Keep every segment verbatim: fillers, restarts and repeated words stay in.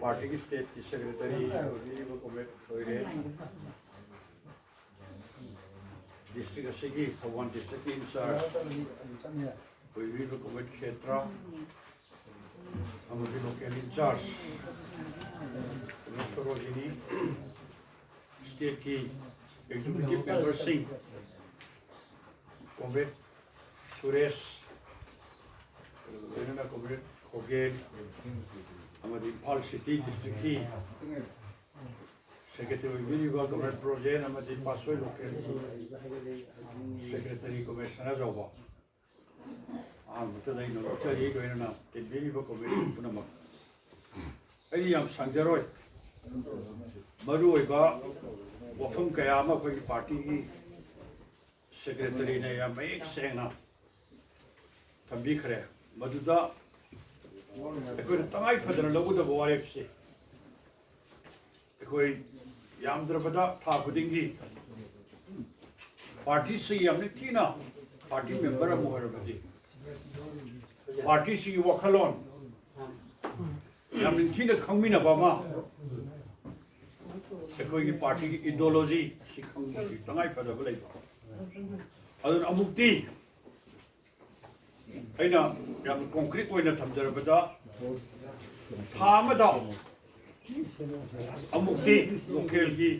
ꯄꯥꯔꯇꯤꯒꯤ ꯁ꯭ꯇꯦꯠꯀꯤ secretary ꯑꯣꯏꯕꯤꯔꯤꯕ ꯀꯣꯝꯔꯦꯗ ꯊꯣꯏꯔꯦꯟ, district ꯑꯁꯤꯒꯤ, ꯊꯧꯕꯥꯜ ꯗꯤꯁꯇ꯭ꯔꯤꯛꯀꯤ ꯏꯟꯆꯥꯔꯖ ꯑꯣꯏꯕꯤꯔꯤꯕ ꯀꯣꯝꯔꯦꯗ ꯈꯦꯇ꯭ꯔ, ꯑꯃꯗꯤ ꯂꯣꯀꯦꯜ ꯏꯟꯆꯥꯔꯖ ꯀꯣꯝꯔꯦꯗ ꯁꯣꯔꯣꯖꯤꯅꯤ, ꯁ꯭ꯇꯦꯠꯀꯤ ꯑꯦꯛꯖꯤꯀ꯭ꯌꯨꯇꯤꯚ ꯃꯦꯝꯕꯔꯁꯤꯡ, ꯀꯣꯝꯔꯦꯗ ꯁꯨꯔꯦꯁ, ꯂꯣꯏꯅꯅ ꯀꯣꯝꯔꯦꯗ ꯈꯣꯒꯦꯟ, ꯑꯃꯗꯤ ꯏꯝꯐꯥꯜ ꯁꯤꯇꯤ ꯗꯤꯁꯇ꯭ꯔꯤꯛꯀꯤ ꯁꯦꯀ꯭ꯔꯦꯇꯔꯤ ꯑꯣꯏꯕꯤꯔꯤꯕ ꯀꯣꯝꯔꯦꯗ ꯕ꯭ꯔꯣꯖꯦꯟ, ꯑꯃꯗꯤ ꯄꯥꯠꯁꯣꯏ ꯂꯣꯀꯦꯜꯒꯤ ꯁꯦꯀ꯭ꯔꯦꯇꯔꯤ ꯀꯣꯝꯔꯦꯗ ꯁꯅꯥꯖꯥꯎꯕ, ꯑꯍꯥꯟꯕꯗ ꯑꯩ ꯅꯣꯂꯨꯛꯆꯔꯤ, ꯂꯣꯏꯅꯅ ꯇꯤꯟꯕꯤꯔꯤꯕ ꯀꯣꯝꯔꯦꯗꯁꯤꯡ ꯄꯨꯝꯅꯃꯛ꯫ ꯑꯩ ꯌꯥꯝ ꯁꯥꯡꯖꯔꯣꯏ, ꯃꯔꯨꯑꯣꯏꯕ ꯋꯥꯐꯝ ꯀꯌꯥ ꯑꯃ ꯑꯩꯈꯣꯏꯒꯤ ꯄꯥꯔꯇꯤꯒꯤ ꯁꯦꯀ꯭ꯔꯦꯇꯔꯤꯅ ꯌꯥꯝ ꯃꯌꯦꯛ ꯁꯦꯡꯅ ꯊꯝꯕꯤꯈ꯭ꯔꯦ꯫ ꯃꯗꯨꯗ ꯑꯩꯈꯣꯏꯅ ꯇꯉꯥꯏ ꯐꯗꯅ ꯂꯧꯒꯗꯕ ꯋꯥꯔꯦꯞꯁꯦ, ꯑꯩꯈꯣꯏ ꯌꯥꯝꯗ꯭ꯔꯕꯗ ꯊꯥ ꯈꯨꯗꯤꯡꯒꯤ ꯄꯥꯔꯇꯤꯁꯤ ꯌꯥꯝ ꯅꯤꯡꯊꯤꯅ, ꯄꯥꯔꯇꯤ ꯃꯦꯝꯕꯔ ꯑꯃ ꯑꯣꯏꯔꯕꯗꯤ ꯄꯥꯔꯇꯤꯁꯤꯒꯤ ꯋꯥꯈꯜꯂꯣꯟ ꯌꯥꯝ ꯅꯤꯡꯊꯤꯅ ꯈꯪꯃꯤꯟꯅꯕ ꯑꯃ, ꯑꯩꯈꯣꯏꯒꯤ ꯄꯥꯔꯇꯤꯒꯤ ꯏꯗꯤꯑꯣꯂꯣꯖꯤ ꯑꯁꯤ ꯈꯪꯕꯒꯤ ꯇꯉꯥꯏ ꯐꯗꯕ ꯂꯩꯕ꯫ ꯑꯗꯨꯅ ꯑꯃꯨꯛꯇꯤ ꯑꯩꯅ ꯌꯥꯝ ꯀꯣꯡꯀ꯭ꯔꯤꯠ ꯑꯣꯏꯅ ꯊꯝꯖꯔꯕꯗ, ꯊꯥ ꯑꯃꯗ ꯑꯃꯨꯛꯇꯤ ꯂꯣꯀꯦꯜꯒꯤ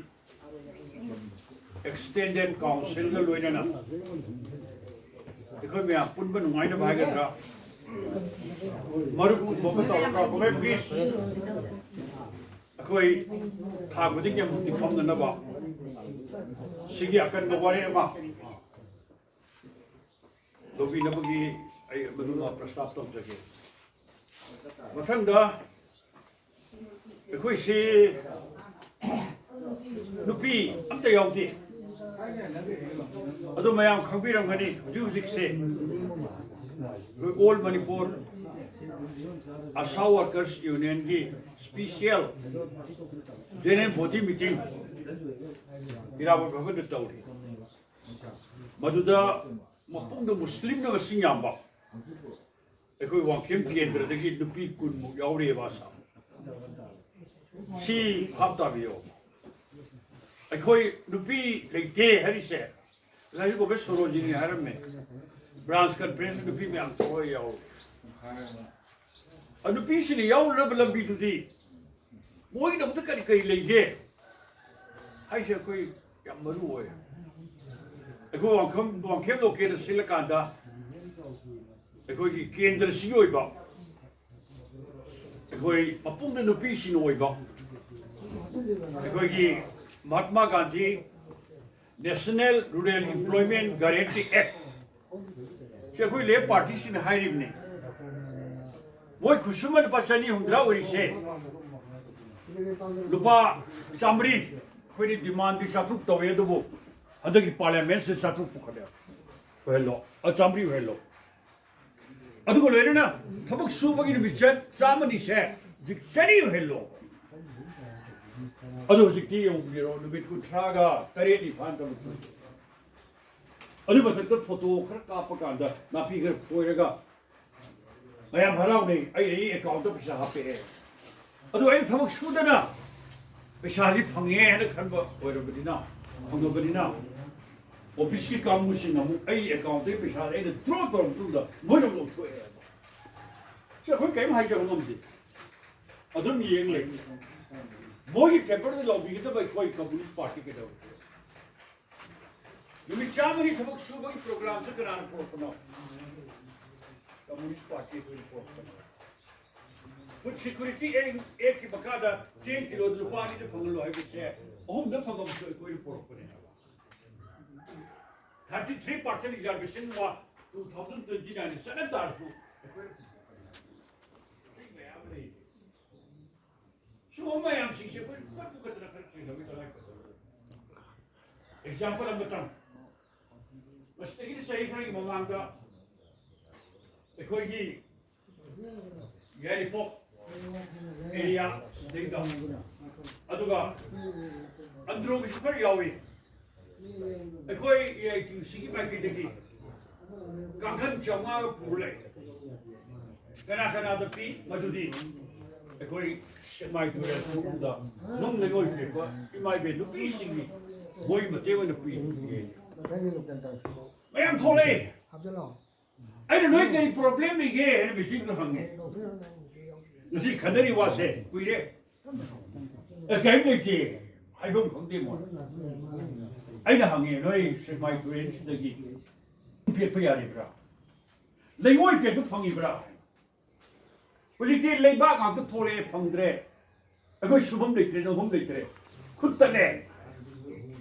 ꯑꯦꯛꯁꯇꯦꯟꯗꯦꯗ ꯀꯥꯎꯟꯁꯤꯜꯒ ꯂꯣꯏꯅꯅ ꯑꯩꯈꯣꯏ ꯃꯌꯥꯝ ꯄꯨꯟꯕ ꯅꯨꯡꯉꯥꯏꯅꯕ ꯍꯥꯏꯒꯗ꯭ꯔꯥ, ꯃꯔꯨꯞ ꯀꯨꯝꯕ ꯑꯃ ꯇꯧꯔꯒ, ꯀꯣꯝꯔꯦꯗ ꯄ꯭ꯂꯤꯖ, ꯑꯩꯈꯣꯏ ꯊꯥ ꯈꯨꯗꯤꯡꯒꯤ ꯑꯃꯨꯛꯇꯤ ꯐꯝꯅꯅꯕ ꯁꯤꯒꯤ ꯑꯀꯟꯕ ꯋꯥꯔꯦꯞ ꯑꯃ ꯂꯧꯕꯤꯅꯕꯒꯤ ꯑꯩ ꯃꯗꯨꯃ ꯄ꯭ꯔꯁꯇꯥꯞ ꯇꯧꯖꯒꯦ꯫ ꯃꯊꯪꯗ ꯑꯩꯈꯣꯏꯁꯤ ꯅꯨꯄꯤ ꯑꯝꯇ ꯌꯥꯎꯗꯦ꯫ ꯑꯗꯨ ꯃꯌꯥꯝ ꯈꯪꯕꯤꯔꯝꯒꯅꯤ, ꯍꯧꯖꯤꯛ ꯍꯧꯖꯤꯛꯁꯦ ꯑꯩꯈꯣꯏ ꯑꯣꯜ ꯃꯅꯤꯄꯨꯔ ꯑꯁꯥ ꯋꯥꯔꯀꯔꯁ ꯌꯨꯅꯤꯌꯟꯒꯤ ꯁ꯭ꯄꯤꯁꯤꯌꯦꯜ ꯖꯦꯅꯔꯦꯜ ꯕꯣꯗꯤ ꯃꯤꯇꯤꯡ ꯏꯔꯥꯕꯣꯠ ꯚꯕꯟꯗ ꯇꯧꯔꯤ꯫ ꯃꯗꯨꯗ ꯃꯄꯨꯡꯗ ꯃꯨꯁꯂꯤꯝꯅ ꯃꯁꯤꯡ ꯌꯥꯝꯕ, ꯑꯩꯈꯣꯏ ꯋꯥꯡꯈꯦꯝ ꯀꯦꯟꯗ꯭ꯔꯗꯒꯤ ꯅꯨꯄꯤ ꯀꯨꯟꯃꯨꯛ ꯌꯥꯎꯔꯤꯑꯕ ꯑꯁꯥ꯫ ꯁꯤ ꯚꯥꯞ ꯇꯥꯕꯤꯌꯣ꯫ ꯑꯩꯈꯣꯏ ꯅꯨꯄꯤ ꯂꯩꯇꯦ ꯍꯥꯏꯔꯤꯁꯦ, ꯉꯁꯥꯏꯁꯨ ꯀꯣꯝꯔꯦꯗ ꯁꯣꯔꯣꯖꯤꯅꯤ ꯍꯥꯏꯔꯝꯃꯦ, ꯕ꯭ꯔꯥꯟꯁ ꯀꯟꯐ꯭ꯔꯦꯟꯁ ꯅꯨꯄꯤ ꯃꯌꯥꯝ ꯊꯣꯛꯑ ꯌꯥꯎꯔꯦ꯫ ꯑ, ꯅꯨꯄꯤꯁꯤꯡꯅ ꯌꯥꯎꯔꯨꯅꯕ ꯂꯝꯕꯤꯗꯨꯗꯤ ꯃꯣꯏꯒꯤꯗꯃꯛꯇ ꯀꯔꯤ ꯀꯔꯤ ꯂꯩꯒꯦ ꯍꯥꯏꯁꯦ ꯑꯩꯈꯣꯏ ꯌꯥꯝ ꯃꯔꯨ ꯑꯣꯏ꯫ ꯑꯩꯈꯣꯏ ꯋꯥꯡꯈꯦꯝ, ꯋꯥꯡꯈꯦꯝ ꯂꯣꯀꯦꯜꯗ ꯁꯤꯜꯂꯀꯥꯟꯗ ꯑꯩꯈꯣꯏꯒꯤ ꯀꯦꯟꯗ꯭ꯔꯁꯤꯒꯤ ꯑꯣꯏꯕ, ꯑꯩꯈꯣꯏ ꯃꯄꯨꯡꯗ ꯅꯨꯄꯤꯁꯤꯡꯅ ꯑꯣꯏꯕ, ꯑꯩꯈꯣꯏꯒꯤ Mahatma Gandhi National Rural Employment Guarantee Act ꯁꯤ ꯑꯩꯈꯣꯏ ꯂꯦꯐ ꯄꯥꯔꯇꯤꯁꯤꯡꯅ ꯍꯥꯏꯔꯤꯕꯅꯤ꯫ ꯃꯣꯏ ꯈꯨꯠꯁꯨꯃꯟ ꯂꯨꯄꯥ ꯆꯅꯤ ꯍꯨꯝꯗ꯭ꯔꯥ ꯑꯣꯏꯔꯤꯁꯦ, ꯂꯨꯄꯥ ꯆꯥꯃꯔꯤ, ꯑꯩꯈꯣꯏꯗꯤ ꯗꯤꯃꯥꯟꯗꯤ ꯆꯥꯇ꯭ꯔꯨꯛ ꯇꯧꯋꯦ, ꯑꯗꯨꯕꯨ ꯍꯟꯗꯛꯀꯤ ꯄꯥꯔꯂꯤꯌꯥꯃꯦꯟꯁꯤꯗ ꯆꯥꯇ꯭ꯔꯨꯛ ꯄꯨꯈꯠꯂꯦ꯫ ꯑꯣꯏꯍꯜꯂꯣ, ꯑ, ꯆꯥꯃꯔꯤ ꯑꯣꯏꯍꯜꯂꯣ꯫ ꯑꯗꯨꯒ ꯂꯣꯏꯅꯅ ꯊꯕꯛ ꯁꯨꯕꯒꯤ ꯅꯨꯃꯤꯠ ꯆ-, ꯆꯥꯝꯃꯅꯤꯁꯦ ꯍꯧꯖꯤꯛ ꯆꯅꯤ ꯑꯣꯏꯍꯜꯂꯣ꯫ ꯑꯗꯨ ꯍꯧꯖꯤꯛꯇꯤ ꯌꯦꯡꯕꯤꯔꯣ, ꯅꯨꯃꯤꯠ ꯀꯨꯟꯊ꯭ꯔꯥꯒ ꯇꯔꯦꯠꯅꯤ ꯐꯥꯅ ꯊꯕꯛ ꯁꯨꯔꯤ꯫ ꯑꯗꯨ ꯃꯊꯛꯇ ꯐꯣꯇꯣ ꯈꯔ ꯀꯥꯞꯄ ꯀꯥꯟꯗ ꯅꯥꯄꯤ ꯈꯔ ꯐꯣꯏꯔꯒ ꯃꯌꯥꯝ ꯍꯔꯥꯎꯅꯩ, "ꯑꯩ, ꯑꯩ ꯑꯦꯀꯥꯎꯟꯗ ꯄꯩꯁꯥ ꯍꯥꯞꯄꯛꯑꯦ"꯫ ꯑꯗꯨ ꯑꯩꯅ ꯊꯕꯛ ꯁꯨꯗꯅ ꯄꯩꯁꯥꯁꯤ ꯐꯪꯉꯦ ꯍꯥꯏꯅ ꯈꯟꯕ ꯑꯣꯏꯔꯕꯅꯤꯅ, ꯐꯪꯉꯕꯅꯤꯅ, ꯑꯣꯐꯤꯁꯀꯤ ꯀꯥꯡꯕꯨꯁꯤꯡꯅ ꯑꯃꯨꯛ ꯑꯩ ꯑꯦꯀꯥꯎꯟꯗꯒꯤ ꯄꯩꯁꯥꯁꯦ ꯑꯩꯅ ꯗ꯭ꯔꯣ ꯇꯧꯔꯕ ꯃꯇꯨꯡꯗ ꯃꯣꯏꯅ ꯑꯃꯨꯛ ꯂꯧꯊꯣꯛꯑꯦ꯫ ꯁꯤ ꯑꯩꯈꯣꯏ ꯀꯔꯤꯝ ꯍꯥꯏꯖꯕ ꯉꯝꯗꯦ꯫ ꯑꯗꯨꯝ ꯌꯦꯡ ꯂꯩ꯫ ꯃꯣꯏꯒꯤ ꯄꯦꯄꯔꯗ ꯂꯧꯕꯤꯒꯗꯕ ꯑꯩꯈꯣꯏ ꯀꯝꯃꯨꯅꯤꯁ ꯄꯥꯔꯇꯤ ꯀꯩꯗꯧꯔꯒꯦ? ꯅꯨꯃꯤꯠ ꯆꯥꯝꯃꯅꯤ ꯊꯕꯛ ꯁꯨꯕꯒꯤ ꯄ꯭ꯔꯣꯒ꯭ꯔꯥꯝꯁꯦ ꯀꯅꯥꯅ ꯄꯨꯔꯛꯄꯅꯣ? ꯀꯝꯃꯨꯅꯤꯁ ꯄꯥꯔꯇꯤ ꯑꯩꯈꯣꯏꯅ ꯄꯨꯔꯛꯄꯅꯦ꯫ ꯐꯨꯗ ꯁꯦꯀ꯭ꯌꯨꯔꯤꯇꯤ ꯑꯦꯛ, ꯑꯦꯛꯀꯤ ꯃꯈꯥꯗ ꯆꯦꯡ ꯀꯤꯂꯣꯗ ꯂꯨꯄꯥ ꯑꯅꯤꯗ ꯐꯪꯍꯜꯂꯣ ꯍꯥꯏꯕꯁꯦ ꯑꯍꯨꯝꯗ ꯐꯪꯍꯟꯕꯁꯨ ꯑꯩꯈꯣꯏꯅ ꯄꯨꯔꯛꯄꯅꯦ ꯍꯥꯏꯕ꯫ Thirty three percent reservation ꯋꯥ two thousand twenty nine ꯆꯠꯅ ꯇꯥꯔꯁꯨ ꯑꯩꯈꯣꯏꯅ ꯄꯨꯔꯛꯄꯅꯦ ꯍꯥꯏꯕ꯫ ꯁꯤ ꯃꯌꯥꯝ ꯂꯩꯔꯤ꯫ ꯁꯤꯒꯨꯝꯕ ꯃꯌꯥꯝꯁꯤꯡꯁꯦ ꯑꯩꯈꯣꯏ ꯄꯨꯈꯠ ꯄꯨꯈꯠꯇꯅ ꯈꯔ ꯆꯦꯟꯅꯕꯒꯤ ꯇꯉꯥꯏ ꯐꯗꯕ ꯑꯦꯛꯖꯥꯝꯄꯜ ꯑꯃꯇꯪ꯫ ꯃꯁꯤꯗꯒꯤꯗꯤ ꯆꯍꯤ ꯈꯔꯒꯤ ꯃꯃꯥꯡꯗ ꯑꯩꯈꯣꯏꯒꯤ ꯌꯥꯏꯔꯤꯄꯣꯛ ꯑꯦꯔꯤꯌꯥ ꯁꯤꯗꯩꯗ, ꯑꯗꯨꯒ ꯑꯟꯗ꯭ꯔꯣꯒꯤꯁꯨ ꯈꯔ ꯌꯥꯎꯏ꯫ ꯑꯩꯈꯣꯏ ꯑꯦ ꯑꯥꯏ ꯇꯤ ꯌꯨ ꯁꯤꯒꯤ ꯃꯥꯏꯀꯩꯗꯒꯤ ꯀꯥꯡꯈꯟ ꯆꯥꯝꯃꯉꯥꯒ ꯄꯨꯔ ꯂꯥꯛꯏ꯫ ꯀꯅꯥ ꯀꯅꯥꯗ ꯄꯤ? ꯃꯗꯨꯗꯤ ꯑꯩꯈꯣꯏ ꯁꯦꯛꯃꯥꯏ ꯇꯨꯔꯦꯜ ꯈꯣꯡꯅꯨꯡꯗ ꯅꯨꯡ ꯂꯩꯉꯣꯏ ꯄꯦꯛꯄ ꯏꯃꯥ ꯏꯕꯦꯟ ꯅꯨꯄꯤꯁꯤꯡꯒꯤ ꯃꯣꯏ ꯃꯇꯦꯡ ꯑꯣꯏꯅ ꯄꯤ꯫ ꯃꯌꯥꯝ ꯊꯣꯛꯂꯛꯑꯦ꯫ ꯑꯩꯅ ꯅꯣꯏ ꯀꯔꯤ ꯄ꯭ꯔꯣꯕ꯭ꯂꯦꯝ ꯂꯩꯒꯦ ꯍꯥꯏꯅ ꯃꯤꯇꯤꯡꯗ ꯍꯪꯉꯦ꯫ ꯉꯁꯤ ꯈꯟꯅꯔꯤ ꯋꯥꯁꯦ ꯀꯨꯏꯔꯦ꯫ ꯑꯦ, ꯀꯔꯤꯝ ꯂꯩꯇꯦ꯫ ꯍꯥꯏꯐꯝ ꯈꯪꯗꯦ ꯃꯣꯏ꯫ ꯑꯩꯅ ꯍꯪꯉꯦ, ꯅꯣꯏ ꯁꯦꯛꯃꯥꯏ ꯇꯨꯔꯦꯜꯁꯤꯗꯒꯤ ꯄꯦꯛꯄ ꯌꯥꯔꯤꯕ꯭ꯔꯥ? ꯂꯩꯉꯣꯏ ꯄꯦꯛꯄ ꯐꯪꯉꯤꯕ꯭ꯔꯥ? ꯍꯧꯖꯤꯛꯇꯤ ꯂꯩꯕꯥꯛ ꯉꯥꯛꯇ ꯊꯣꯛꯂꯛꯑꯦ, ꯐꯪꯗ꯭ꯔꯦ꯫ ꯑꯩꯈꯣꯏ ꯁꯨꯐꯝ ꯂꯩꯇ꯭ꯔꯦ, ꯅꯣꯝꯐꯝ ꯂꯩꯇ꯭ꯔꯦ꯫ ꯈꯨꯠꯇꯅꯦ꯫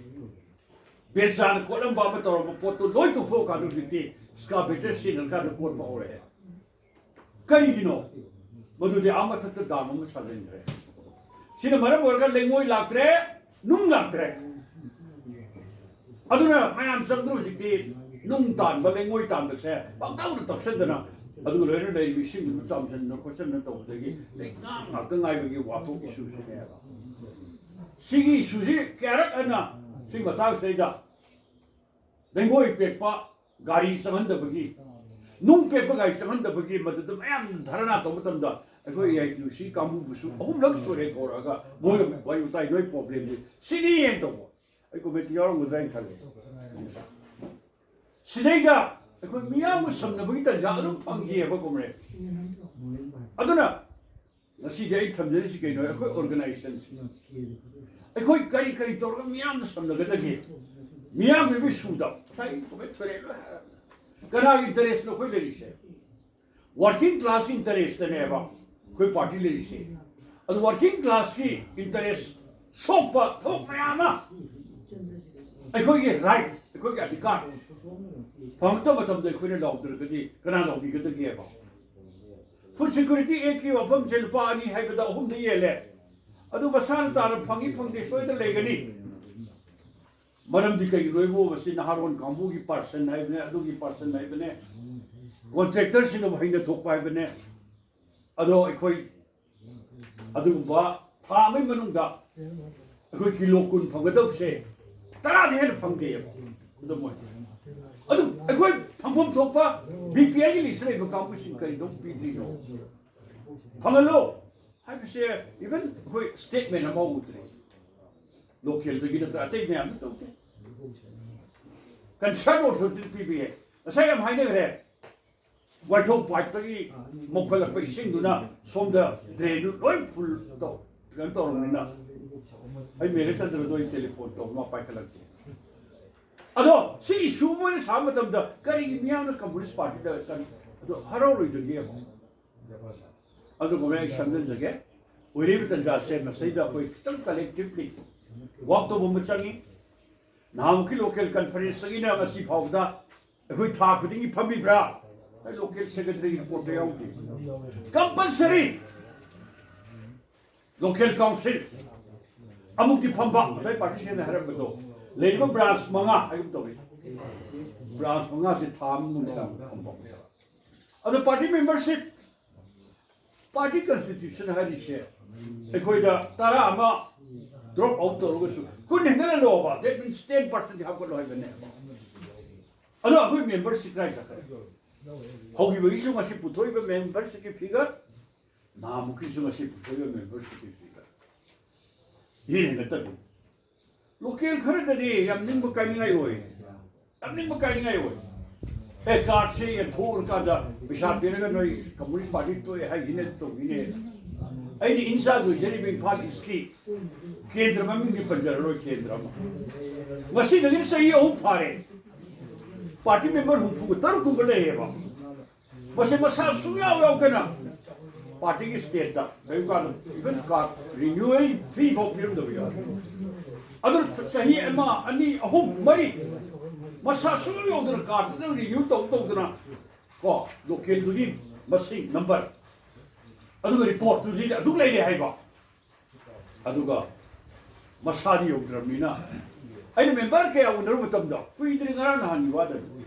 ꯕꯦꯔꯆꯥꯅ ꯀꯣꯠꯂꯝꯕ ꯑꯃ ꯇꯧꯔꯝꯕ ꯄꯣꯠꯇꯣ ꯂꯣꯏ ꯇꯣꯛꯊꯣꯛꯑꯀꯥꯟꯗ ꯍꯧꯖꯤꯛꯇꯤ excavator ꯁꯤꯖꯤꯟꯅꯔꯀꯥꯟꯗ ꯀꯣꯠꯄ ꯍꯧꯔꯛꯑꯦ꯫ ꯀꯔꯤꯒꯤꯅꯣ? ꯃꯗꯨꯗꯤ ꯑꯥ ꯃꯊꯛꯇ ꯗꯥꯝ ꯑꯃ ꯁꯥꯖꯤꯟꯈ꯭ꯔꯦ꯫ ꯁꯤꯅ ꯃꯔꯝ ꯑꯣꯏꯔꯒ ꯂꯩꯉꯣꯏ ꯂꯥꯛꯇ꯭ꯔꯦ, ꯅꯨꯡ ꯂꯥꯛꯇ꯭ꯔꯦ꯫ ꯑꯗꯨꯅ ꯃꯌꯥꯝ ꯆꯪꯗꯅ ꯍꯧꯖꯤꯛꯇꯤ ꯅꯨꯡ ꯇꯥꯟꯕ, ꯂꯩꯉꯣꯏ ꯇꯥꯟꯕꯁꯦ ꯄꯪꯇꯧꯗ ꯇꯧꯁꯟꯗꯅ, ꯑꯗꯨꯒ ꯂꯣꯏꯅ ꯂꯩꯔꯤꯕ ꯏꯁꯤꯡꯗꯨꯕꯨ ꯆꯥꯝꯁꯤꯟꯗꯅ ꯈꯣꯠꯆꯟꯗꯅ ꯇꯧꯕꯗꯒꯤ ꯂꯩꯉꯥꯛ ꯉꯥꯛꯇ ꯉꯥꯏꯕꯒꯤ ꯋꯥꯊꯣꯛ ꯏꯁꯨꯁꯤꯅꯦꯕ꯫ ꯁꯤꯒꯤ ꯏꯁꯨꯁꯤ ꯀꯌꯥꯔꯛ ꯍꯟꯅ ꯁꯤꯒꯤ ꯃꯇꯥꯡꯁꯤꯗꯩꯗ ꯂꯩꯉꯣꯏ ꯄꯦꯛꯄ, ꯒꯥꯔꯤ ꯆꯪꯍꯟꯗꯕꯒꯤ, ꯅꯨꯡ ꯄꯦꯛꯄ ꯒꯥꯔꯤ ꯆꯪꯍꯟꯗꯕꯒꯤ ꯃꯗꯨꯗ ꯃꯌꯥꯝ ꯙꯔꯅꯥ ꯇꯧꯕ ꯃꯇꯝꯗ ꯑꯩꯈꯣꯏ ꯑꯦ ꯑꯥꯏ ꯇꯤ ꯌꯨ ꯁꯤ ꯀꯥꯡꯕꯨꯕꯨꯁꯨ ꯑꯍꯨꯝꯂꯛ ꯁꯨꯔꯦ ꯀꯧꯔꯛꯑꯒ ꯃꯣꯏꯒ ꯋꯥꯔꯤ ꯋꯥꯇꯥꯏ, ꯅꯣꯏ ꯄ꯭ꯔꯣꯕ꯭ꯂꯦꯝꯁꯦ ꯁꯤꯅꯤ ꯍꯥꯏꯅ ꯇꯧꯕ꯫ ꯑꯩ ꯀꯣꯃꯤꯇꯤ ꯌꯥꯎꯔꯝꯒꯗ꯭ꯔꯥ ꯍꯥꯏꯅ ꯈꯜꯂꯦ꯫ ꯁꯤꯗꯩꯗ ꯑꯩꯈꯣꯏ ꯃꯤꯌꯥꯝꯒ ꯁꯝꯅꯕꯒꯤ ꯇꯥꯟꯖꯥ ꯑꯗꯨꯝ ꯐꯪꯈꯤꯑꯕ, ꯀꯣꯝꯔꯦ꯫ ꯑꯗꯨꯅ ꯉꯁꯤꯗꯤ ꯑꯩ ꯊꯝꯖꯔꯤꯁꯤ ꯀꯩꯅꯣ? ꯑꯩꯈꯣꯏ ꯑꯣꯔꯒꯅꯥꯏꯖꯦꯁꯟꯁꯤ ꯑꯩꯈꯣꯏ ꯀꯔꯤ ꯀꯔꯤ ꯇꯧꯔꯒ ꯃꯤꯌꯥꯝꯗ ꯁꯝꯅꯒꯗꯒꯦ? ꯃꯤꯌꯥꯝꯒꯤ ꯃꯤ ꯁꯨꯗ ꯉꯁꯥꯏ ꯀꯣꯃꯦꯟ ꯊꯣꯏꯔꯦ ꯂꯣꯏ ꯍꯥꯏꯔꯕꯅꯤ꯫ ꯀꯅꯥꯒꯤ ꯏꯟꯇꯔꯦꯁꯅꯣ ꯑꯩꯈꯣꯏ ꯂꯩꯔꯤꯁꯦ? ꯋꯥꯔꯀꯤꯡ ꯀ꯭ꯂꯥꯁꯀꯤ ꯏꯟꯇꯔꯦꯁꯇꯅꯦꯕ ꯑꯩꯈꯣꯏ ꯄꯥꯔꯇꯤ ꯂꯩꯔꯤꯁꯦ꯫ ꯑꯗꯨ ꯋꯥꯔꯀꯤꯡ ꯀ꯭ꯂꯥꯁꯀꯤ ꯏꯟꯇꯔꯦꯁ ꯁꯣꯛꯄ ꯊꯕꯛ ꯃꯌꯥꯝ ꯑꯃ ꯑꯩꯈꯣꯏꯒꯤ ꯔꯥꯏꯠ, ꯑꯩꯈꯣꯏꯒꯤ ꯑꯙꯤꯀꯥꯔ ꯐꯪꯉꯛꯇꯕ ꯃꯇꯝꯗ ꯑꯩꯈꯣꯏꯅ ꯂꯥꯎꯗ꯭ꯔꯒꯗꯤ ꯀꯅꯥ ꯂꯥꯎꯕꯤꯒꯗꯒꯦꯕ? ꯐꯨꯗ ꯁꯦꯀ꯭ꯌꯨꯔꯤꯇꯤ ꯑꯦꯛꯀꯤ ꯋꯥꯐꯝꯁꯦ ꯂꯨꯄꯥ ꯑꯅꯤ ꯍꯥꯏꯕꯗ ꯑꯍꯨꯝꯗ ꯌꯦꯜꯂꯦ꯫ ꯑꯗꯨ ꯃꯁꯥꯅ ꯇꯥꯅ ꯐꯪꯉꯤ ꯐꯪꯗꯦ ꯁꯣꯏꯗꯅ ꯂꯩꯒꯅꯤ꯫ ꯃꯔꯝꯗꯤ ꯀꯩꯒꯤꯅꯣ ꯍꯥꯏꯕꯨ ꯃꯁꯤ ꯅꯍꯥꯔꯣꯟ ꯀꯥꯡꯕꯨꯒꯤ ꯄꯥꯔꯁꯟ ꯍꯥꯏꯕꯅꯦ, ꯑꯗꯨꯒꯤ ꯄꯥꯔꯁꯟ ꯍꯥꯏꯕꯅꯦ, ꯀꯣꯟꯇ꯭ꯔꯦꯛꯇꯔꯁꯤꯡꯅ ꯍꯩꯅ ꯊꯣꯛꯄ ꯍꯥꯏꯕꯅꯦ꯫ ꯑꯗꯣ ꯑꯩꯈꯣꯏ ꯑꯗꯨꯒꯨꯝꯕ ꯊꯥ ꯑꯃꯒꯤ ꯃꯅꯨꯡꯗ ꯑꯩꯈꯣꯏ ꯀꯤꯂꯣ ꯀꯨꯟ ꯐꯪꯒꯗꯕꯁꯦ ꯇꯔꯥꯗꯤ ꯍꯦꯟꯅ ꯐꯪꯗꯦꯕ꯫ ꯑꯗꯨ ꯃꯣꯏ ꯑꯗꯨ ꯑꯩꯈꯣꯏ ꯐꯪꯐꯝ ꯊꯣꯛꯄ ꯕꯤ ꯄꯤ ꯑꯦꯜꯒꯤ ꯂꯤꯁ ꯂꯩꯕ ꯀꯥꯡꯕꯨꯁꯤꯡ ꯀꯔꯤꯅꯣ ꯄꯤꯗ꯭ꯔꯤꯅꯣ? ꯐꯪꯍꯜꯂꯣ꯫ ꯍꯥꯏ, ꯁꯦ ꯏꯚꯟ ꯑꯩꯈꯣꯏ ꯁ꯭ꯇꯦꯠꯃꯦꯟ ꯑꯃ ꯎꯗ꯭ꯔꯤ꯫ ꯂꯣꯀꯦꯜꯗꯒꯤ ꯅꯠꯇ꯭ꯔ ꯑꯇꯩ ꯃꯌꯥꯝꯁꯨ ꯇꯧꯗꯦ꯫ ꯀꯟꯁꯔꯟ ꯑꯣꯊꯣꯔꯤꯇꯤꯗ ꯄꯤꯕ ꯌꯥꯏ꯫ ꯉꯁꯥꯏ ꯌꯥꯝ ꯍꯥꯏꯅꯈ꯭ꯔꯦ꯫ ꯋꯥꯏꯊꯧ ꯄꯥꯏꯞꯇꯒꯤ ꯃꯧꯈꯠꯂꯛꯄ ꯏꯁꯤꯡꯗꯨꯅ ꯁꯣꯝꯗ ꯗ꯭ꯔꯦꯟꯗꯨ ꯂꯣꯏ ꯐꯨꯜ ꯇꯧ ꯀꯩꯅꯣ ꯇꯧꯔꯕꯅꯤꯅ ꯑꯩ ꯃꯦꯘꯆꯟꯗ꯭ꯔꯗꯣ ꯑꯩ ꯇꯦꯂꯤꯐꯣꯟ ꯇꯧꯕ ꯃꯥ ꯄꯥꯏꯈꯠꯂꯛꯇꯦ꯫ ꯑꯗꯣ ꯁꯤ ꯏꯁꯨ ꯑꯃ ꯑꯣꯏꯅ ꯁꯥꯕ ꯃꯇꯝꯗ ꯀꯔꯤꯒꯤ ꯃꯤꯌꯥꯝꯅ ꯀꯝꯃꯨꯅꯤꯁ ꯄꯥꯔꯇꯤꯗ ꯀꯔꯤ ꯑꯗꯣ ꯍꯔꯥꯎꯔꯣꯏꯗꯒꯦꯕ? ꯑꯗꯨꯒꯨꯝꯕ ꯑꯩ ꯁꯦꯝꯖꯤꯟꯖꯒꯦ꯫ ꯑꯣꯏꯔꯤꯕ ꯇꯥꯟꯖꯥꯁꯦ ꯃꯁꯤꯗ ꯑꯩꯈꯣꯏ ꯈꯤꯇꯪ ꯀꯂꯦꯛꯇꯤꯚꯂꯤ ꯋꯥꯛ ꯇꯧꯕ ꯑꯃ ꯆꯪꯉꯤ꯫ ꯅꯍꯥꯟꯃꯨꯛꯀꯤ ꯂꯣꯀꯦꯜ ꯀꯟꯐꯔꯦꯟꯁꯇꯒꯤꯅ ꯉꯁꯤ ꯐꯥꯎꯕꯗ ꯑꯩꯈꯣꯏ ꯊꯥ ꯈꯨꯗꯤꯡꯒꯤ ꯐꯝꯃꯤꯕ꯭ꯔꯥ? ꯑꯩ ꯂꯣꯀꯦꯜ ꯁꯦꯀ꯭ꯔꯦꯇꯔꯤꯒꯤ ꯔꯤꯄꯣꯔꯠꯇ ꯌꯥꯎꯗꯦ꯫ ꯀꯝꯄꯜꯁꯔꯤ ꯂꯣꯀꯦꯜ ꯀꯥꯎꯟꯁꯤꯜ ꯑꯃꯨꯛꯇꯤ ꯐꯝꯕ, ꯉꯁꯥꯏ ꯄꯥꯔꯇꯤꯁꯤꯅ ꯍꯥꯏꯔꯝꯕꯗꯣ, ꯂꯩꯔꯤꯕ ꯕ꯭ꯔꯥꯟꯁ ꯃꯉꯥ ꯍꯥꯏꯒꯨꯝ ꯇꯧꯏ꯫ ꯕ꯭ꯔꯥꯟꯁ ꯃꯉꯥꯁꯦ ꯊꯥ ꯑꯃꯒꯨꯝꯕ ꯐꯝꯕ꯫ ꯑꯗꯣ ꯄꯥꯔꯇꯤ ꯃꯦꯝꯕꯔꯁꯤꯞ, ꯄꯥꯔꯇꯤ ꯀꯟꯁꯇꯤꯇ꯭ꯌꯨꯁꯟ ꯍꯥꯏꯔꯤꯁꯦ ꯑꯩꯈꯣꯏꯗ ꯇꯔꯥ ꯑꯃ ꯗ꯭ꯔꯣꯞ ꯑꯥꯎꯠ ꯇꯧꯔꯒꯁꯨ ꯀꯨꯟ ꯍꯦꯟꯒꯠꯍꯜꯂꯣꯕ, that means ten percent ꯍꯥꯞꯀꯠꯂꯣ ꯍꯥꯏꯕꯅꯦ꯫ ꯑꯗꯣ ꯑꯩꯈꯣꯏ ꯃꯦꯝꯕꯔꯁꯤꯞ ꯀꯗꯥꯏ ꯆꯠꯈ꯭ꯔꯦ? ꯍꯧꯈꯤꯕꯒꯤꯁꯨ ꯉꯁꯤ ꯄꯨꯊꯣꯛꯏꯕ ꯃꯦꯝꯕꯔꯁꯤꯞꯀꯤ ꯐꯤꯒꯔ, ꯅꯍꯥꯟꯃꯨꯛꯀꯤꯁꯨ ꯉꯁꯤ ꯄꯨꯊꯣꯛꯏꯕ ꯃꯦꯝꯕꯔꯁꯤꯞꯀꯤ ꯐꯤꯒꯔ ꯍꯦꯟꯅ ꯍꯦꯟꯒꯠꯇꯕꯤ꯫ ꯂꯣꯀꯦꯜ ꯈꯔꯗꯗꯤ ꯌꯥꯝ ꯅꯤꯡꯕ ꯀꯥꯏꯅꯤꯡꯉꯥꯏ ꯑꯣꯏ꯫ ꯌꯥꯝ ꯅꯤꯡꯕ ꯀꯥꯏꯅꯤꯡꯉꯥꯏ ꯑꯣꯏ꯫ ꯑꯦ, ꯀꯥꯔꯗꯁꯦ ꯌꯦꯟꯊꯣꯛꯎꯔꯀꯥꯟꯗ ꯄꯩꯁꯥ ꯄꯤꯔꯒ ꯅꯣꯏ ꯀꯝꯃꯨꯅꯤꯁ ꯄꯥꯔꯇꯤ ꯇꯣꯛꯑꯦ ꯍꯥꯏꯈꯤꯅꯦ, ꯇꯧꯈꯤꯅꯦ꯫ ꯑꯩꯅ ꯏꯟꯆꯥꯔꯖ ꯑꯣꯏꯖꯔꯤꯕ ꯏꯝꯐꯥꯜ ꯏꯁꯀꯤ ꯀꯦꯟꯗ꯭ꯔ ꯃꯃꯤꯡꯗꯤ ꯄꯟꯖꯔꯔꯣꯏ, ꯀꯦꯟꯗ꯭ꯔ ꯑꯃ꯫ ꯉꯁꯤꯗꯒꯤ ꯆꯍꯤ ꯑꯍꯨꯝ ꯐꯥꯔꯦ꯫ ꯄꯥꯔꯇꯤ ꯃꯦꯝꯕꯔ ꯍꯨꯝꯐꯨꯒ ꯇꯔꯨꯛ ꯀꯨꯝꯕ ꯂꯩꯌꯦꯕ꯫ ꯃꯁꯤ ꯃꯁꯥ ꯁꯨꯡꯌꯥꯎ ꯌꯥꯎꯗꯅ ꯄꯥꯔꯇꯤꯒꯤ ꯁ꯭ꯇꯦꯠꯇ ꯀꯔꯤꯒꯨꯝꯕ ꯀꯥꯟꯗ ꯏꯚꯟ ꯀꯥꯔꯗ ꯔꯤꯅ꯭ꯌꯨꯋꯦꯜ ꯐꯤ ꯐꯥꯎ ꯄꯤꯔꯝꯗꯕ ꯌꯥꯎꯏ꯫ ꯑꯗꯨꯅ ꯆꯍꯤ ꯑꯃ, ꯑꯅꯤ, ꯑꯍꯨꯝ, ꯃꯔꯤ ꯃꯁꯥ ꯁꯨꯡꯌꯥꯎ ꯌꯥꯎꯗꯅ ꯀꯥꯔꯗꯇꯨꯗ ꯔꯤꯅ꯭ꯌꯨ ꯇꯧ ꯇꯧꯗꯅ ꯀꯣ, ꯂꯣꯀꯦꯜꯗꯨꯒꯤ ꯃꯁꯤꯡ, ꯅꯝꯕꯔ, ꯑꯗꯨꯒ ꯔꯤꯄꯣꯔꯠꯇꯨꯗꯤ ꯑꯗꯨꯝ ꯂꯩꯔꯦ ꯍꯥꯏꯕ꯫ ꯑꯗꯨꯒ ꯃꯁꯥꯗꯤ ꯌꯧꯗ꯭ꯔꯕꯅꯤꯅ ꯑꯩꯅ ꯃꯦꯝꯕꯔ ꯀꯌꯥ ꯎꯅꯔꯨꯕ ꯃꯇꯝꯗ, ꯀꯨꯏꯗ꯭ꯔꯤ, ꯉꯔꯥꯡ ꯅꯍꯥꯟꯒꯤ ꯋꯥꯗꯅꯤ,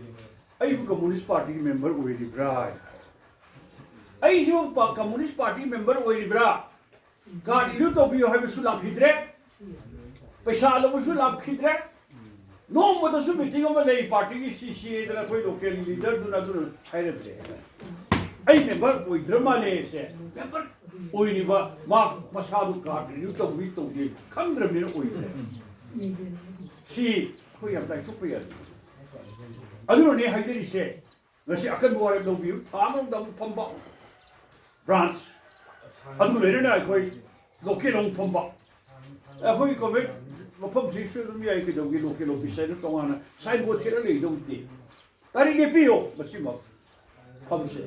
ꯑꯩꯕꯨ ꯀꯝꯃꯨꯅꯤꯁ ꯄꯥꯔꯇꯤꯒꯤ ꯃꯦꯝꯕꯔ ꯑꯣꯏꯔꯤꯕ꯭ꯔꯥ ꯍꯥꯏ꯫ ꯑꯩꯁꯨ ꯄꯥ-, ꯀꯝꯃꯨꯅꯤꯁ ꯄꯥꯔꯇꯤꯒꯤ ꯃꯦꯝꯕꯔ ꯑꯣꯏꯔꯤꯕ꯭ꯔꯥ? ꯀꯥꯔꯗ ꯔꯤꯅ꯭ꯌꯨ ꯇꯧꯕꯤꯌꯨ ꯍꯥꯏꯕꯁꯨ ꯂꯥꯛꯈꯤꯗ꯭ꯔꯦ, ꯄꯩꯁꯥ ꯂꯧꯕꯁꯨ ꯂꯥꯛꯈꯤꯗ꯭ꯔꯦ꯫ ꯅꯣꯡꯃꯗꯁꯨ ꯃꯤꯇꯤꯡ ꯑꯃ ꯂꯩ, ꯄꯥꯔꯇꯤꯒꯤ ꯁꯤ ꯁꯤ ꯑꯦꯗꯅ ꯑꯩꯈꯣꯏ ꯂꯣꯀꯦꯜ ꯂꯤꯗꯔꯗꯨꯅ ꯑꯗꯨꯅ ꯍꯥꯏꯔꯛꯇ꯭ꯔꯦ꯫ ꯑꯩ ꯃꯦꯝꯕꯔ ꯑꯣꯏꯗ꯭ꯔ ꯃꯥꯜꯂꯦ ꯁꯦ꯫ ꯃꯦꯝꯕꯔ ꯑꯣꯏꯔꯤꯕ ꯃꯥ ꯃꯁꯥꯗꯨ ꯀꯥꯔꯗ ꯔꯤꯅ꯭ꯌꯨ ꯇꯧꯕꯤ ꯇꯧꯗꯦ ꯈꯪꯗ꯭ꯔꯕꯅꯤꯅ ꯑꯣꯏꯗ꯭ꯔꯦ꯫ ꯁꯤ ꯑꯩꯈꯣꯏ ꯌꯥꯝ ꯂꯥꯏꯊꯣꯛꯄ ꯌꯥꯗꯦ꯫ ꯑꯗꯨꯅꯅꯦ ꯍꯥꯏꯖꯔꯤꯁꯦ, ꯉꯁꯤ ꯑꯀꯟꯕ ꯋꯥꯔꯦꯞ ꯂꯧꯕꯤꯌꯨ꯫ ꯊꯥ ꯑꯃꯔꯣꯝꯗ ꯑꯃꯨꯛ ꯐꯝꯕ ꯕ꯭ꯔꯥꯟꯁ, ꯑꯗꯨꯒ ꯂꯣꯏꯅꯅ ꯑꯩꯈꯣꯏ ꯂꯣꯀꯦꯜ ꯑꯃꯨꯛ ꯐꯝꯕ꯫ ꯑꯩꯈꯣꯏ ꯒꯣꯔꯃꯦꯟ ꯃꯐꯝꯁꯤꯁꯨ ꯑꯗꯨꯝ ꯌꯥꯏ, ꯀꯩꯗꯧꯒꯦ? ꯂꯣꯀꯦꯜ ꯑꯣꯐꯤꯁ ꯍꯥꯏꯅ ꯇꯣꯉꯥꯟꯅ ꯁꯥꯏꯟ ꯕꯣꯔꯗ ꯊꯦꯠꯂ ꯂꯩꯗꯧꯗꯦ꯫ ꯇꯥꯔꯤꯛ ꯂꯦꯞꯄꯤꯌꯣ ꯃꯁꯤꯃꯛ ꯐꯝꯁꯦ꯫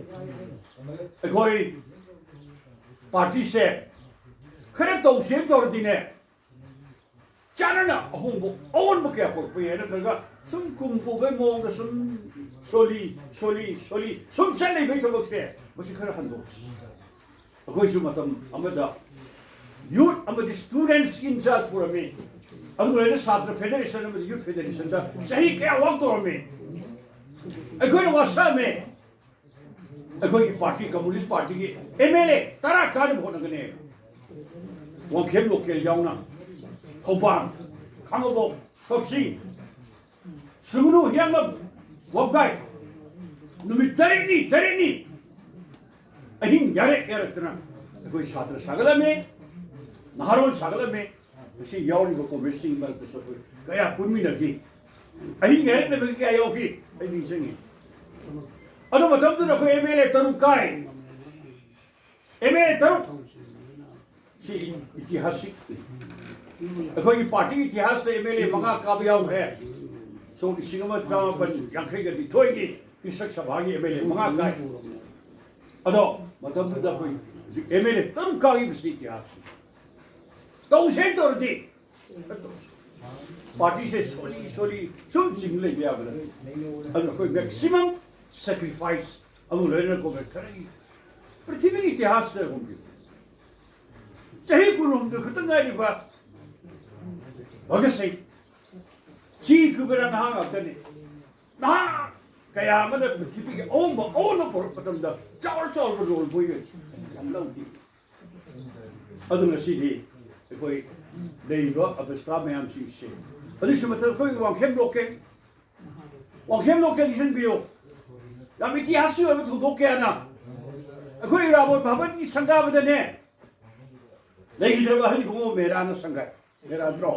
ꯑꯩꯈꯣꯏ ꯄꯥꯔꯇꯤꯁꯦ ꯈꯔ ꯇꯧꯁꯦꯅ ꯇꯧꯔꯗꯤꯅꯦ, ꯆꯥꯅꯅ ꯑꯍꯣꯡꯕ ꯑꯑꯣꯟꯕ ꯀꯌꯥ ꯄꯨꯔꯛꯄ ꯌꯥꯏ꯫ ꯅꯠꯇ꯭ꯔꯒ ꯁꯨꯝ ꯀꯨꯝ ꯄꯨꯕꯩ ꯃꯑꯣꯡꯗ ꯁꯨꯝ ꯁꯣꯂꯤ ꯁꯣꯂꯤ ꯁꯣꯂꯤ ꯁꯨꯝ ꯆꯠꯂꯤꯕꯩ ꯊꯕꯛꯁꯦ, ꯃꯁꯤ ꯈꯔ ꯍꯟꯗꯣꯛꯁꯤ꯫ ꯑꯩꯈꯣꯏꯁꯨ ꯃꯇꯝ ꯑꯃꯗ ꯌꯨꯠ ꯑꯃꯗꯤ ꯁ꯭ꯇꯨꯗꯦꯟꯠꯁꯀꯤ ꯏꯟꯆꯥꯔꯖ ꯄꯨꯔꯝꯃꯤ꯫ ꯑꯗꯨꯒ ꯂꯣꯏꯅ ꯁꯥꯇ꯭ꯔ ꯐꯦꯗꯔꯦꯁꯟ ꯑꯃꯗꯤ ꯌꯨꯠ ꯐꯦꯗꯔꯦꯁꯟꯗ ꯆꯍꯤ ꯀꯌꯥ ꯋꯥꯛ ꯇꯧꯔꯝꯃꯤ꯫ ꯑꯩꯈꯣꯏꯅ ꯋꯥꯁꯛꯑꯝꯃꯤ꯫ ꯑꯩꯈꯣꯏꯒꯤ ꯄꯥꯔꯇꯤ, ꯀꯝꯃꯨꯅꯤꯁ ꯄꯥꯔꯇꯤꯒꯤ ꯑꯦꯝ ꯑꯦꯜ ꯑꯦ ꯇꯔꯥ ꯀꯥꯅꯕ ꯍꯣꯠꯅꯒꯅꯤ꯫ ꯋꯥꯡꯈꯦꯝ ꯂꯣꯀꯦꯜ ꯌꯥꯎꯅ ꯊꯧꯕꯥꯜ, ꯈꯥꯡꯉꯕꯣꯛ, ꯀꯛꯆꯤꯡ, ꯁꯨꯒꯅꯨ, ꯍꯤꯌꯥꯡꯂꯝ, ꯋꯥꯕꯒꯥꯏ ꯅꯨꯃꯤꯠ ꯇꯔꯦꯠꯅꯤ, ꯇꯔꯦꯠꯅꯤ ꯑꯍꯤꯡ ꯌꯥꯔꯦꯛ ꯌꯥꯔꯛꯇꯅ ꯑꯩꯈꯣꯏ ꯁꯥꯇ꯭ꯔ ꯁꯥꯒꯠꯂꯝꯃꯤ, ꯅꯍꯥꯔꯣꯜ ꯁꯥꯒꯠꯂꯝꯃꯤ꯫ ꯉꯁꯤ ꯌꯥꯎꯔꯤꯕ ꯀꯣꯃ꯭ꯔꯦꯗꯁꯤꯡꯒꯤ ꯃꯔꯛꯇꯁꯨ ꯑꯩꯈꯣꯏ ꯀꯌꯥ ꯄꯨꯟꯃꯤꯟꯅꯈꯤ꯫ ꯑꯍꯤꯡ ꯌꯥꯔꯦꯛꯅꯕꯒꯤ ꯀꯌꯥ ꯌꯥꯎꯈꯤ, ꯑꯩ ꯅꯤꯡꯁꯤꯡꯉꯤ꯫ ꯑꯗꯨ ꯃꯇꯝꯗꯨꯗ ꯑꯩꯈꯣꯏ ꯑꯦꯝ ꯑꯦꯜ ꯑꯦ ꯇꯔꯨꯛ ꯀꯥꯏ꯫ ꯑꯦꯝ ꯑꯦꯜ ꯑꯦ ꯇꯔꯨꯛ꯫ ꯁꯤ ꯏꯇꯤꯍꯥꯁꯤꯛ, ꯑꯩꯈꯣꯏꯒꯤ ꯄꯥꯔꯇꯤꯒꯤ ꯏꯇꯤꯍꯥꯁꯇ ꯑꯦꯝ ꯑꯦꯜ ꯑꯦ ꯃꯉꯥ ꯀꯥꯕ ꯌꯥꯎꯈ꯭ꯔꯦ꯫ ꯁꯣꯛ ꯂꯤꯁꯤꯡ ꯑꯃ ꯆꯥꯃꯥꯄꯟ ꯌꯥꯡꯈꯩꯒ ꯅꯤꯊꯣꯏꯒꯤ ꯀ꯭ꯔꯤꯁꯛ ꯁꯚꯥꯒꯤ ꯑꯦꯝ ꯑꯦꯜ ꯑꯦ ꯃꯉꯥ ꯀꯥꯏ꯫ ꯑꯗꯣ ꯃꯇꯝꯗꯨꯗ ꯑꯩꯈꯣꯏ ꯍꯧꯖꯤꯛ ꯑꯦꯝ ꯑꯦꯜ ꯑꯦ ꯇꯔꯨꯛ ꯀꯥꯈꯤꯕꯁꯤ ꯏꯇꯤꯍꯥꯁ꯫ ꯇꯧꯁꯦꯅ ꯇꯧꯔꯗꯤ ꯄꯥꯔꯇꯤꯁꯦ ꯁꯣꯜꯂꯤ ꯁꯣꯜꯂꯤ ꯁꯨꯝ ꯆꯤꯡ ꯂꯩꯕ ꯌꯥꯕ ꯅꯠꯇꯦ꯫ ꯑꯗꯨꯅ ꯑꯩꯈꯣꯏ ꯃꯦꯛꯁꯤꯃꯝ ꯁꯦꯀ꯭ꯔꯤꯐꯥꯏꯁ ꯑꯃ ꯂꯣꯏꯅꯅ ꯒꯣꯔꯃꯦꯟ ꯈꯔꯒꯤ ꯄ꯭ꯔꯤꯊꯤꯕꯤꯒꯤ ꯏꯇꯤꯍꯥꯁꯇ ꯍꯣꯡꯈꯤꯕ ꯆꯍꯤ ꯀꯨꯟꯍꯨꯝꯗꯣꯏ ꯈꯛꯇ ꯉꯥꯏꯔꯤꯕ ꯚꯒꯠ ꯁꯤꯡ, ꯆꯤ ꯀꯨꯕꯦꯔꯥ ꯅꯍꯥ ꯉꯥꯛꯇꯅꯤ꯫ ꯅꯍꯥ ꯀꯌꯥ ꯑꯃꯅ ꯄ꯭ꯔꯤꯊꯤꯕꯤꯒꯤ ꯑꯍꯣꯡꯕ ꯑꯑꯣꯟꯕ ꯄꯨꯔꯛꯄ ꯃꯇꯝꯗ ꯆꯥꯎꯔ ꯆꯥꯎꯔꯕ ꯔꯣꯜ ꯃꯣꯏꯅ ꯌꯥꯝ ꯂꯧꯈꯤ꯫ ꯑꯗꯨ ꯉꯁꯤꯗꯤ ꯑꯩꯈꯣꯏ ꯂꯩꯔꯤꯕ ꯑꯕꯁꯊꯥ ꯃꯌꯥꯝꯁꯤꯡꯁꯦ, ꯑꯗꯨꯒꯤꯁꯨ ꯃꯊꯛ ꯑꯩꯈꯣꯏꯒꯤ ꯋꯥꯡꯈꯦꯝ ꯂꯣꯀꯦꯜ, ꯋꯥꯡꯈꯦꯝ ꯂꯣꯀꯦꯜ ꯅꯤꯡꯁꯤꯡꯕꯤꯌꯨ꯫ ꯌꯥꯝ ꯏꯇꯤꯍꯥꯁꯀꯤ ꯑꯣꯏꯕ ꯊꯧꯗꯣꯛ ꯀꯌꯥꯅ ꯑꯩꯈꯣꯏ ꯏꯔꯥꯕꯣꯠ ꯚꯕꯟꯒꯤ ꯁꯪꯒꯥꯕꯗꯅꯦ, ꯂꯩꯈꯤꯗ꯭ꯔꯕ ꯑꯍꯜ ꯏꯕꯨꯡꯉꯣ ꯃꯦꯔꯥꯅ ꯁꯪꯒꯥꯏ꯫ ꯃꯦꯔꯥ ꯅꯠꯇ꯭ꯔꯣ?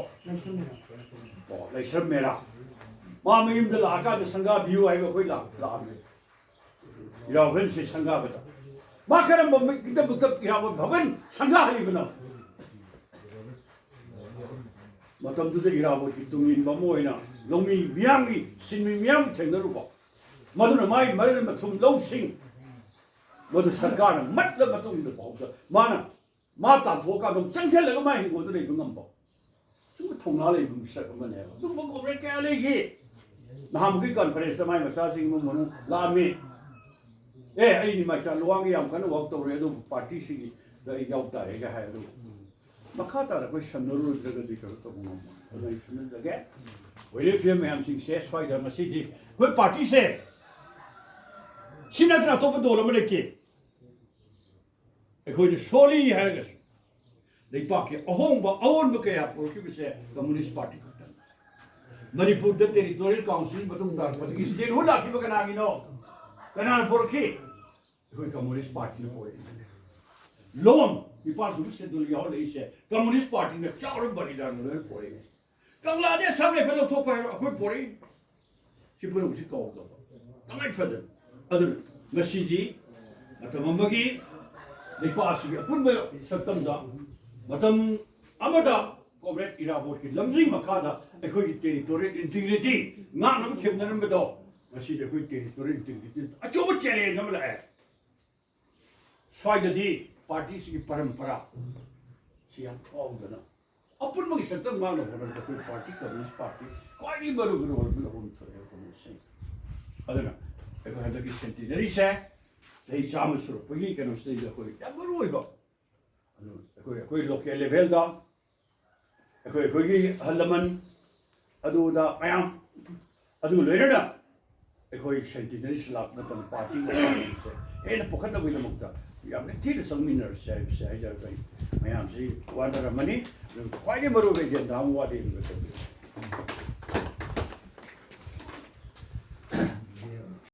ꯑꯣ, ꯂꯩꯁ꯭ꯔꯝ ꯃꯦꯔꯥ꯫ ꯃꯥ ꯃꯌꯨꯝꯗ ꯂꯥꯛꯑꯀꯥꯟꯗ ꯁꯪꯒꯥꯕꯤꯌꯨ ꯍꯥꯏꯕ ꯑꯩꯈꯣꯏ ꯂꯥꯛ-, ꯂꯥꯛꯑꯝꯃꯤ꯫ ꯏꯔꯥꯕꯣꯠꯁꯦ ꯁꯪꯒꯥꯕꯗ꯫ ꯃꯥ ꯀꯔꯝꯕ ꯃꯤꯒꯤꯗꯃꯛꯇ ꯏꯔꯥꯕꯣꯠ ꯚꯕꯟ ꯁꯪꯒꯥꯍꯜꯂꯤꯕꯅꯣ? ꯃꯇꯝꯗꯨꯗ ꯏꯔꯥꯕꯣꯠꯀꯤ ꯇꯨꯡ ꯏꯟꯕ ꯑꯃ ꯑꯣꯏꯅ ꯂꯧꯃꯤ ꯃꯤꯌꯥꯝꯒꯤ, ꯁꯤꯟꯃꯤ ꯃꯤꯌꯥꯝ ꯊꯦꯡꯅꯔꯨꯕ, ꯃꯗꯨꯅ ꯃꯥꯒꯤ ꯃꯔꯜ ꯃꯊꯨꯝ ꯂꯧꯁꯤꯡ ꯃꯗꯨ ꯁꯔꯀꯥꯔꯅ ꯃꯠꯂ ꯃꯇꯨꯡꯗ ꯐꯥꯎꯗ ꯃꯥꯅ, ꯃꯥ ꯇꯥꯟꯊꯣꯛꯑꯀꯥꯟꯗ ꯑꯃꯨꯛ ꯆꯪꯁꯤꯜꯂꯒ ꯃꯥ ꯍꯤꯡꯒꯣꯜꯗ ꯂꯩꯕ ꯉꯝꯕ, ꯁꯤꯒꯨꯝꯕ ꯊꯧꯅꯥ ꯂꯩꯕ ꯃꯤꯁꯛ ꯑꯃꯅꯦꯕ꯫ ꯑꯗꯨꯒꯨꯝꯕ ꯀꯣꯝꯔꯦꯗ ꯀꯌꯥ ꯂꯩꯈꯤ꯫ ꯅꯍꯥꯟꯃꯨꯛꯀꯤ ꯀꯟꯐꯔꯦꯟꯁꯇ ꯃꯥꯏ ꯃꯆꯥꯁꯤꯡ ꯏꯃꯨꯡ ꯃꯅꯨꯡ ꯂꯥꯛꯑꯝꯃꯤ꯫ "ꯑꯦ, ꯑꯩ ꯅꯤꯃꯥꯏꯆꯥ ꯂꯨꯋꯥꯡꯒꯤ ꯌꯥꯝ ꯀꯟꯅ ꯋꯥꯛ ꯇꯧꯔꯦ, ꯑꯗꯨꯕꯨ ꯄꯥꯔꯇꯤꯁꯤꯡꯗ ꯑꯩ ꯌꯥꯎ ꯇꯥꯔꯦꯒ" ꯍꯥꯏ꯫ ꯑꯗꯨ ꯃꯈꯥ ꯇꯥꯅ ꯑꯩꯈꯣꯏ ꯁꯝꯅꯔꯨꯗ꯭ꯔꯒꯗꯤ ꯀꯩꯅꯣ ꯇꯧꯕ ꯉꯝꯃꯣꯏ꯫ ꯑꯗꯨꯅ ꯑꯩ ꯁꯝꯅꯖꯒꯦ꯫ ꯑꯣꯏꯔꯤꯕ ꯐꯤꯕꯝ ꯃꯌꯥꯝꯁꯤꯡꯁꯦ ꯁ꯭ꯋꯥꯏꯗ ꯉꯁꯤꯗꯤ ꯑꯩꯈꯣꯏ ꯄꯥꯔꯇꯤꯁꯦ ꯁꯤ ꯅꯠꯇꯅ ꯑꯇꯣꯞꯄ ꯗꯣꯜ ꯑꯃ ꯂꯩꯇꯦ꯫ ꯑꯩꯈꯣꯏꯅ ꯁꯣꯜꯂꯤ ꯍꯥꯏꯔꯒꯁꯨ ꯂꯩꯄꯥꯛꯀꯤ ꯑꯍꯣꯡꯕ ꯑꯑꯣꯟꯕ ꯀꯌꯥ ꯄꯨꯔꯛꯈꯤꯕꯁꯦ ꯀꯝꯃꯨꯅꯤꯁ ꯄꯥꯔꯇꯤ ꯈꯛꯇꯅꯤ꯫ ꯃꯅꯤꯄꯨꯔꯗ ꯇꯦꯔꯤꯇꯣꯔꯤꯌꯦꯜ ꯀꯥꯎꯟꯁꯤꯜ ꯃꯇꯨꯡ ꯇꯥꯔꯛꯄꯗꯒꯤ ꯁ꯭ꯇꯦꯠꯍꯨꯗ ꯂꯥꯛꯈꯤꯕ ꯀꯅꯥꯒꯤꯅꯣ? ꯀꯅꯥꯅ ꯄꯨꯔꯛꯈꯤ? ꯑꯩꯈꯣꯏ ꯀꯝꯃꯨꯅꯤꯁ ꯄꯥꯔꯇꯤꯅ ꯄꯨꯔꯛꯏ꯫ ꯂꯣꯟ ꯅꯤꯄꯥꯟ ꯁꯨꯕ ꯁꯦꯗꯨꯜ ꯌꯥꯎꯍꯜꯂꯛꯏꯁꯦ ꯀꯝꯃꯨꯅꯤꯁ ꯄꯥꯔꯇꯤꯅ ꯆꯥꯎꯔꯕ ꯕꯂꯤꯗꯥꯟ ꯂꯣꯏꯅ ꯄꯨꯔꯛꯏ꯫ ꯀꯪꯂꯥꯗꯤ ꯑꯁꯥꯝ ꯔꯥꯏꯐꯜ ꯂꯧꯊꯣꯛꯄ ꯍꯥꯏꯕ ꯑꯩꯈꯣꯏ ꯄꯣꯔꯛꯏ꯫ ꯁꯤ ꯄꯨꯝꯅꯃꯛꯁꯤ ꯀꯥꯎꯗꯕ ꯇꯉꯥꯏ ꯐꯗꯅ꯫ ꯑꯗꯨꯅ ꯉꯁꯤꯗꯤ ꯃꯇꯝ ꯑꯃꯒꯤ ꯂꯩꯄꯥꯛ ꯑꯁꯤꯒꯤ ꯑꯄꯨꯟꯕ ꯁꯛꯇꯝꯗ ꯃꯇꯝ ꯑꯃꯗ ꯀꯣꯝꯔꯦꯗ ꯏꯔꯥꯕꯣꯠꯀꯤ ꯂꯝꯖꯤꯡ ꯃꯈꯥꯗ ꯑꯩꯈꯣꯏꯒꯤ ꯇꯦꯔꯤꯇꯣꯔꯤꯌꯦꯜ ꯏꯟꯇꯤꯒ꯭ꯔꯤꯇꯤ ꯉꯥꯛꯅꯕ ꯊꯦꯝꯅꯔꯝꯕꯗꯣ ꯉꯁꯤꯗꯤ ꯑꯩꯈꯣꯏ ꯇꯦꯔꯤꯇꯣꯔꯤꯌꯦꯜ ꯏꯟꯇꯤꯒ꯭ꯔꯤꯇꯤ ꯑꯆꯧꯕ ꯆꯦꯂꯦꯟꯖ ꯑꯃ ꯂꯥꯛꯑꯦ꯫ ꯁ꯭ꯋꯥꯏꯗꯗꯤ ꯄꯥꯔꯇꯤꯁꯤꯒꯤ ꯄꯔꯝꯄꯔꯥ ꯁꯤ ꯌꯥꯝ ꯀꯥꯎꯗꯅ ꯑꯄꯨꯟꯕꯒꯤ ꯁꯛꯇꯝ ꯉꯥꯛꯅ ꯍꯣꯠꯅꯕꯗ ꯑꯩꯈꯣꯏ ꯄꯥꯔꯇꯤ, ꯀꯝꯃꯨꯅꯤꯁ ꯄꯥꯔꯇꯤ ꯈ꯭ꯋꯥꯏꯗꯒꯤ ꯃꯔꯨ ꯑꯣꯏꯕ ꯔꯣꯜ ꯑꯃ ꯊꯣꯛꯑꯦ ꯀꯝꯃꯨꯅꯤꯁꯁꯤꯡ꯫ ꯑꯗꯨꯅ ꯑꯩꯈꯣꯏ ꯍꯟꯗꯛꯀꯤ ꯁꯦꯟꯇꯤꯅꯔꯤꯁꯦ ꯆꯍꯤ ꯆꯥꯝꯃ ꯁꯨꯔꯛꯄꯒꯤ ꯀꯩꯅꯣꯁꯤꯗꯩꯗ ꯑꯩꯈꯣꯏ ꯌꯥꯝ ꯃꯔꯨ ꯑꯣꯏꯕ, ꯑꯗꯨ ꯑꯩꯈꯣꯏ, ꯑꯩꯈꯣꯏ ꯂꯣꯀꯦꯜ ꯂꯦꯚꯦꯜꯗ ꯑꯩꯈꯣꯏ, ꯑꯩꯈꯣꯏꯒꯤ ꯑꯍꯜ ꯂꯃꯟ ꯑꯗꯨꯗ ꯃꯌꯥꯝ, ꯑꯗꯨꯒ ꯂꯣꯏꯅꯅ ꯑꯩꯈꯣꯏ ꯁꯦꯟꯇꯤꯅꯔꯤꯁꯤ ꯂꯥꯛꯄ ꯃꯇꯝꯗ ꯄꯥꯔꯇꯤ ꯋꯥꯈꯜꯂꯣꯟꯁꯦ ꯍꯦꯟꯅ ꯄꯨꯈꯠꯅꯕꯒꯤꯗꯃꯛꯇ ꯌꯥꯝ ꯅꯤꯡꯊꯤꯅ ꯆꯪꯃꯤꯟꯅꯔꯁꯦ ꯍꯥꯏꯕꯁꯦ ꯍꯥꯏꯖꯔꯒ ꯑꯩ ꯃꯌꯥꯝꯁꯤ ꯋꯥꯅꯔꯝꯃꯅꯤ꯫ ꯑꯗꯨꯒ ꯈ꯭ꯋꯥꯏꯗꯒꯤ ꯃꯔꯨꯑꯣꯏꯕ ꯑꯦꯖꯦꯟꯗꯥ ꯑꯃ ꯋꯥꯠꯂꯤ ꯑꯗꯨꯒ ꯇꯧꯕꯤꯔꯛꯑꯣ꯫